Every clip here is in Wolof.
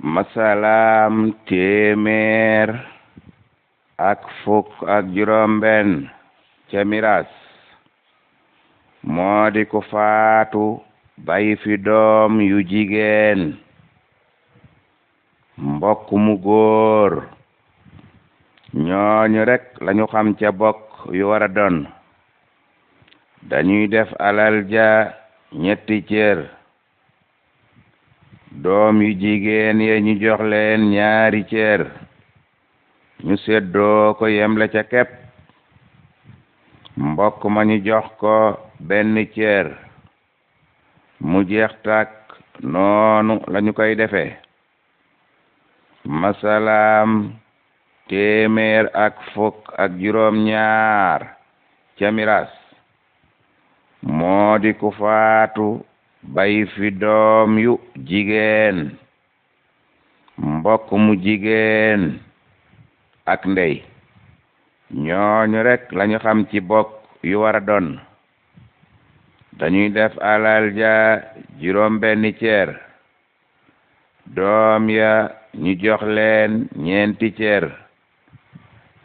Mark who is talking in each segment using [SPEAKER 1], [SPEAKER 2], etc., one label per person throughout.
[SPEAKER 1] masalaam téeméer ak fukk ak juróom-benn ca miraas moo di ku faatu bàyyi fi doom yu jigéen mbokk mu góor ñooñu rek lañu xam ca bokk yu war a doon dañuy def alal ja ñetti cër doom yu jigéen ye ñu jox leen ñaari cër ñu seddoo ko yemle ca kepp mbokk ma ñu jox ko benn cër mu jeex tàkk noonu lañu koy defee masalaam téeméer ak fukk ak juróom ñaar ca miraas moo di ku faatu bàyyi fi doom yu jigéen mbokk mu jigéen ak ndey ñooñu rek lañu xam ci bokk yu war a doon dañuy def alal ja juróom benn cër doom ya ñu jox leen ñeenti cër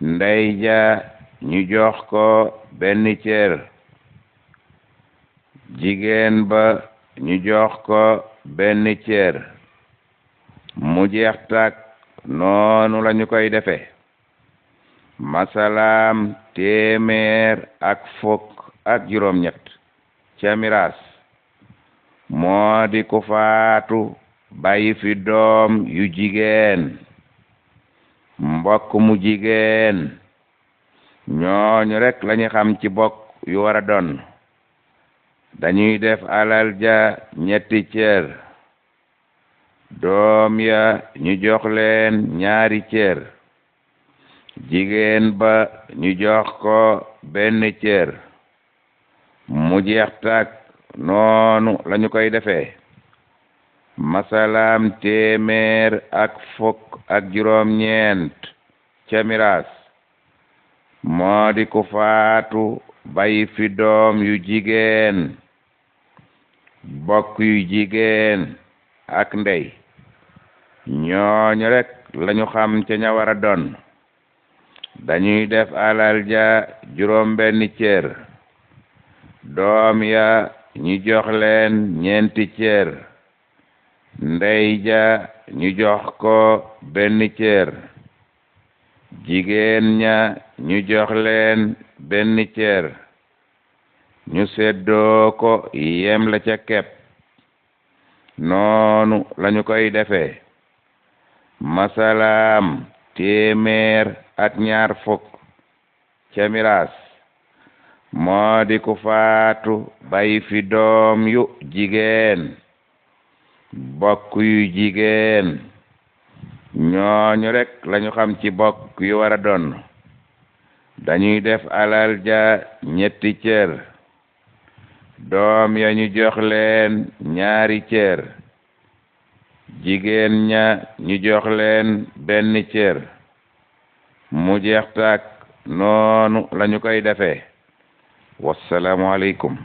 [SPEAKER 1] ndey ja ñu jox ko benn cër jigéen ba ñu jox ko benn cër mu jeex tàkk noonu lañu koy defee masalaam téeméer ak fukk ak juróom ñett ca miraas moo di ku faatu bàyyi fi doom yu jigéen mbokk mu jigéen ñooñu rek lañu xam ci bokk yu war a doon dañuy def alal ja ñetti cër doom ya ñu jox leen ñaari cër jigéen ba ñu jox ko benn cër mu jeex tàkk noonu lañu koy defee masalaam téeméer ak fukk ak juróom ñeent ca miraas moo di ku faatu bàyyi fi doom yu jigéen bokk yu jigéen ak ndey ñooñu rek lañu xam ca ña war a doon dañuy def alal ja juróom benn cër doom ya ñu jox leen ñeenti cër ndey ja ñu jox ko benn cër jigéen ña ñu jox leen benn cër ñu seddoo ko yem la ca kepp noonu lañu koy defee masalaam téeméer ak ñaar fukk ca miraas moo di ku faatu bàyyi fi doom yu jigéen bokk yu jigéen ñooñu rek lañu xam ci bokk yu war a doon dañuy def alal ja ñetti cër doom ya ñu jox leen ñaari cër jigéen ña ñu jox leen benn cër mu jeex tàkk noonu lañu koy defee wassalaamu aleykum